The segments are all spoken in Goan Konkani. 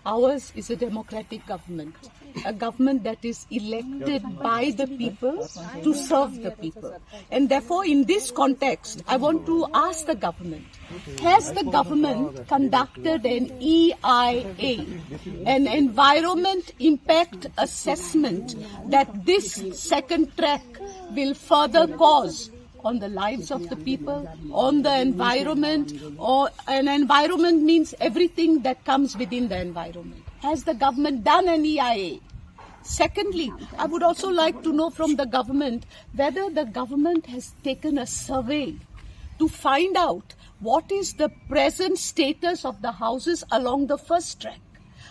Ours is a democratic government, a government that is elected by the people to serve the people. And therefore, in this context, I want to ask the government, has the government conducted an EIA, an Environment Impact Assessment, that this second track will further cause on the lives of the people, on the environment, or an environment means everything that comes within the environment? Has the government done an EIA? Secondly, I would also like to know from the government whether the government has taken a survey to find out what is the present status of the houses along the first track.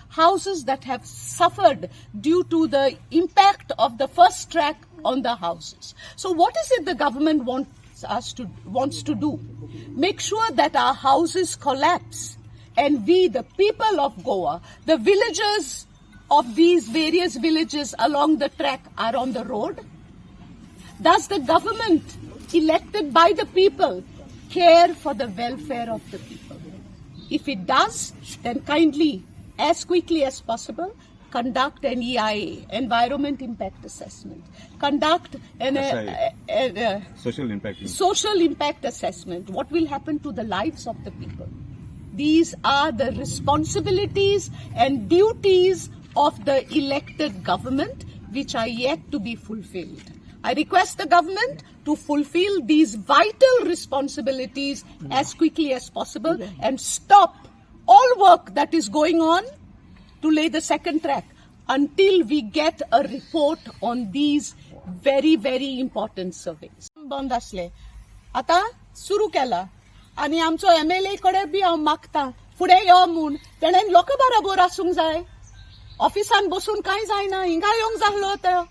Houses that have suffered due to the impact of the first track on the houses. So what is it the government wants to do? Make sure that our houses collapse and we, the people of Goa, the villagers of these various villages along the track, are on the road? Does the government elected by the people care for the welfare of the people? If it does, then kindly, as quickly as possible, conduct an EIA, Environment Impact Assessment. Conduct an SIA. Social impact. Social impact assessment. What will happen to the lives of the people? These are the responsibilities and duties of the elected government, which are yet to be fulfilled. I request the government to fulfill these vital responsibilities as quickly as possible and stop all work that is going on to lay the second track until we get a report on these very, very important surveys. बंद आसले, आतां सुरू केला आनी आमचो एमएलए कडेन बी हांव मागता, फुडें यो म्हूण. तेणेन लोकां बराबर आसूंक जाय. ऑफिसान बसून कांय जायना, हिंगा येवंक जाल्लो तो.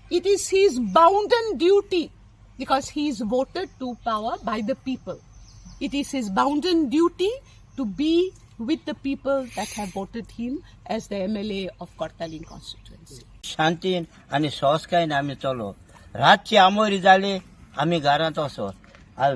It is his bounden duty because he is voted to power by the people. It is his bounden duty to be with the people that have voted him as the MLA of Cortalim constituency. शांतीन आनी सोंसकायेन आमी चलो. रातची आमोरी जाली, आमी घरांत वचो,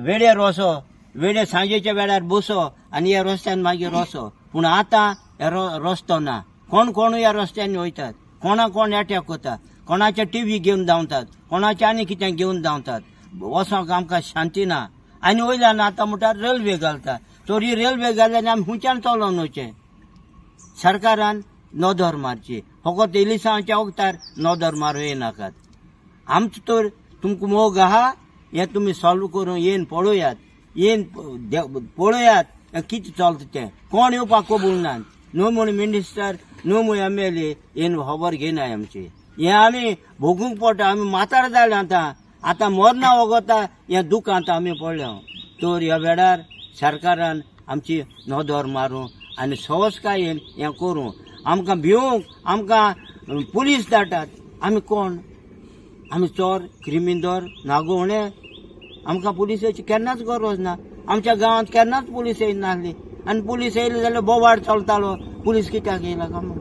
वेळेर वचो, वेळेर सांजेच्या वेळार बसो आनी ह्या रस्त्यान मागीर वचो. पूण आतां हे रस्तो ना. कोण कोण ह्या रस्त्यांनी वयतात, कोणा कोण एटॅक करता, कोणाचे टिवी घेवन धांवतात, कोणाचे आनी कितें घेवन धांवतात. वचोंक आमकां शांती ना. आनी वयल्यान आतां म्हणटात रेल्वे घालता, तर ही रेल्वे घातल्यार आमी खंयच्यान चलोन वचचें? सरकारान नदर मारची. फकत इलिसांवाच्या वखदार नदर मारूं येनाकात. आमचो तर तुमकां मोग आहा, हें तुमी सॉल्व करून येवन पळोयात, येवन पळोयात हें कितें चलता तें. कोण येवपाक कबूल ना, न्हू म्हूण मिनिस्टर, न्हू म्हूण एमएलए येवन खबर घेयनाय आमची. हें आमी भोगूंक पडटा. आमी म्हातार जाले आतां. आतां मरना वगता हें दुकांत आमी पडल्या. तर ह्या वेळार सरकारान आमची नदर मारूं आनी सवसकायेन हें करूं. आमकां भिवंक आमकां पुलीस धाडटात. आमी कोण? आमी चोर, क्रिमिंदोर, नागोवणे? आमकां पुलिसाची केन्नाच गरज ना. आमच्या गांवांत केन्नाच पुलीस येयनासली आनी पुलीस येयले जाल्यार बोवाळ चलतालो. पुलीस कित्याक येयला कामाक?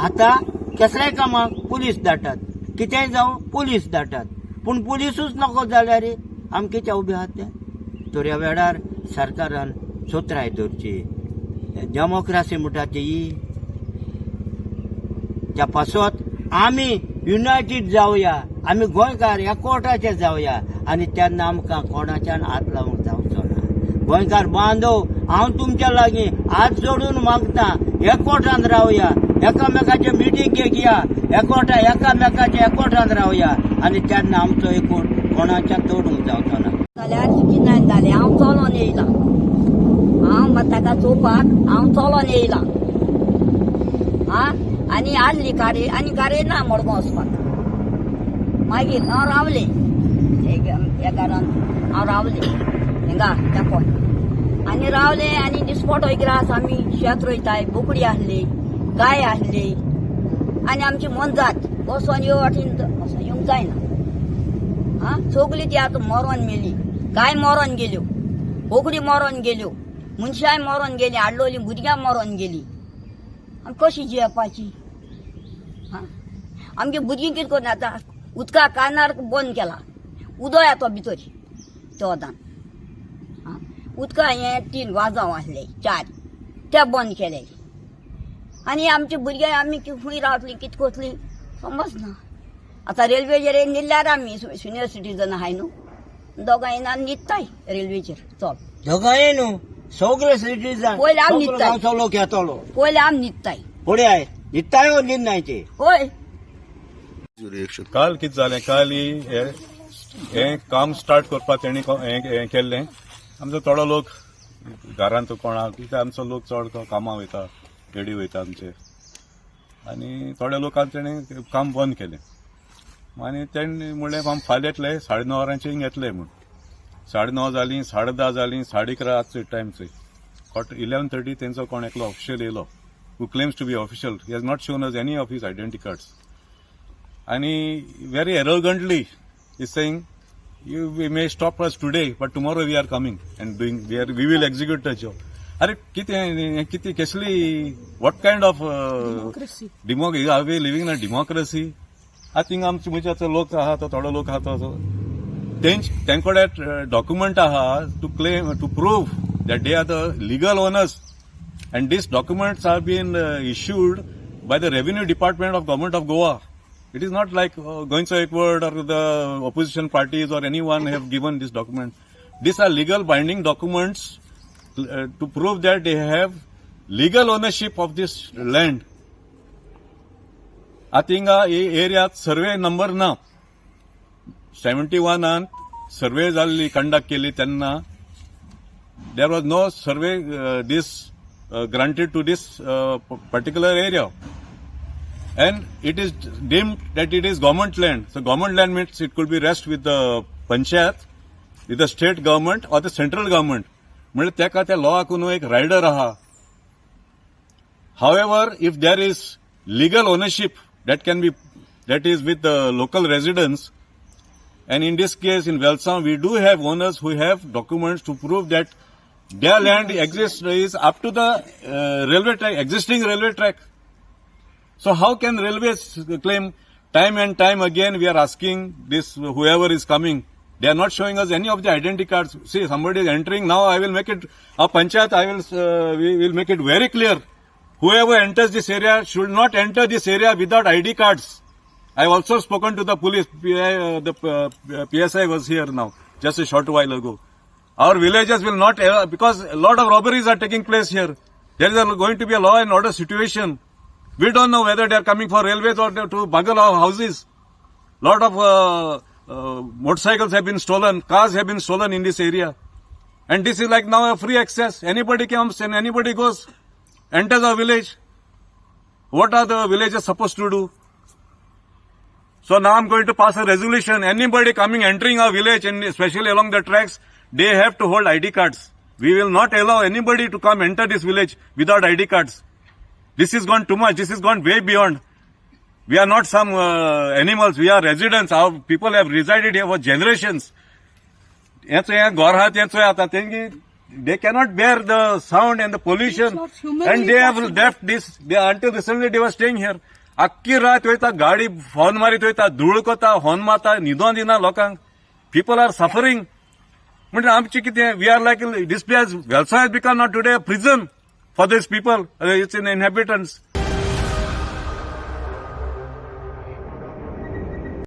आतां कसल्याय कामाक पुलीस धाडटात. कितेंय जावं, पुलीस धाडटात. पूण पुलिसूच नको जाल्यार आमी कित्याक उबे आहात ते? तर ह्या वेळार सरकारान चतुराय दवरची. डेमोक्रासी म्हणटा ती त्या पासत आमी युनायटेड जावया. आमी गोंयकार एकवटाचे जावया आनी तेन्ना आमकां कोणाच्यान हात लावंक जावचो ना. गोंयकार बांदव, हांव तुमच्या लागीं हात जोडून मागता, एकवटान रावया, एकामेकाचे मिटींग घेया, एकवटा एकामेकाचे एकवटान रावया आनी तेन्ना आमचो एकवट कोणाच्यान तोडूंक जावचो ना. जाल्यार 69 जालें. हांव चलोन येयलां. हांव ताका चोवपाक हांव चलोन येयलां. आं, आनी आसली कारी आनी कारी ना मडगांव वचपाक. मागीर हांव रावलें ह्या घरान. हांव रावलें हिंगा तेंकोन आनी रावलें आनी दिसपटो ग्रास. आमी शेत रोयताय. बोकडी आसली, गाय आसली आनी आमची मोनजात वचोन यो वाटेन वचोन येवंक जायना. आं, सगळी ती आतां मरोन मेली. गाय मरोन गेल्यो, बोकडी मरोन गेल्यो, मनशांय मरोन गेली, हाडलोली भुरग्यां मरोन गेली. आमी कशी जियेवपाची? आं, आमगे भुरगीं कितें करून आतां उदका कानार बंद केला. उदक येता भितर त्या वतान. आं, उदका हें तीन वाजांव आसले, चार. ते बंद केले. आनी आमचे भुरगे आमी खंय रावतली, कित कोतली समजना. आतां रेल्वेचेर न्हिदल्यार आमी सिनियर सिटीजन आहाय न्हू, दोगांय येना न्हिदताय रेल्वेचेर चल. दोगांय न्हू, सगळे सिटीजन. पयले आमी न्हिदताय. गांवचो लोक येतलो. पयले आमी न्हिदताय. फुडें न्हिदताय ओ न्हिदनाय ते. हय. काल कितें जालें, काल ही हे हें काम स्टार्ट करपाक तेणी हें हें केल्लें. आमचो थोडो लोक घरांत कोणा कित्याक आमचो लोक चड कामां वयता, रेडी वयता आमचे, आनी थोड्या लोकांक तेणी काम बंद केलें. आनी तेणी म्हणलें आमी फाल्यां येतले, 9:30 वरांचेर हिंग येतले म्हूण. 9:30 जालीं, 10:30 जालीं, 11:30 आजचो टायम चोय, क्वॉर्टर 11:30 तेंचो कोण एकलो ऑफिशियल येयलो who claims to be official. He has not shown us any of his identity cards. आणि very arrogantly is saying, you we may stop us today, but tomorrow we are coming and doing, we will execute the job. अरे कितें हें, कितें कसली, what kind of demo are we living in a democracy? I think आमचे म्हणजे लोक आहा तो थोडो लोक आहा तो तेंच तेंकडे डॉक्युमेंट आहा to claim, to prove that they are the legal owners, and these documents are been issued by the revenue department of Government of Goa. It is not like Goencho Accord or the opposition parties or anyone have given this document. These are legal binding documents to prove that they have legal ownership of this land. आतां हिंगा एरियात सर्वे नंबर ना. 71 सर्वे जाल्ली, कंडक्ट केली तेन्ना there was no survey this granted to this particular area, and it is deemed that it is government land. So government land means it could be rest with the panchayat, with the state government or the central government. म्हणजे तेका त्या लॉ न्हू एक रायडर आहा. However, if there is legal ownership that is with the local residents, and in this case in Velsao, we do have owners who have documents to prove that their land exists is up to the railway track, existing railway track. So how can railways claim? Time and time again we are asking this, whoever is coming, they are not showing us any of the identity cards. See, somebody is entering now, I will make it, a panchayat, we will make it very clear. Whoever enters this area should not enter this area without ID cards. I have also spoken to the police. PI, the PSI was here now, just a short while ago. Our villagers will not, because a lot of robberies are taking place here. There is going to be a law and order situation. We don't know whether they are coming for railways or to buggle our houses. Lot of motorcycles have been stolen, cars have been stolen in this area. And this is like now a free access. Anybody comes and anybody goes, enters our village. What are the villagers supposed to do? So now I'm going to pass a resolution. Anybody coming, entering our village, and especially along the tracks, they have to hold ID cards. We will not allow anybody to come enter this village without ID cards. This is gone too much. This is gone way beyond. We are not some animals. We are residents. Our people have resided here for generations. हें हें घर आहा तें चोय आतां तेंगे they cannot bear the sound and the pollution. It's not humanly and they have possible. Left this. They, until recently they were staying here. आख्खी रात वयता, गाडी हॉर्न मारीत वयता, धूळ कोता, हॉर्न मारता, न्हिदोन दिना लोकांक. People are suffering. म्हणजे आमची कितें, we are like this place, Velsao has become not today a prison for this people, its in inhabitants.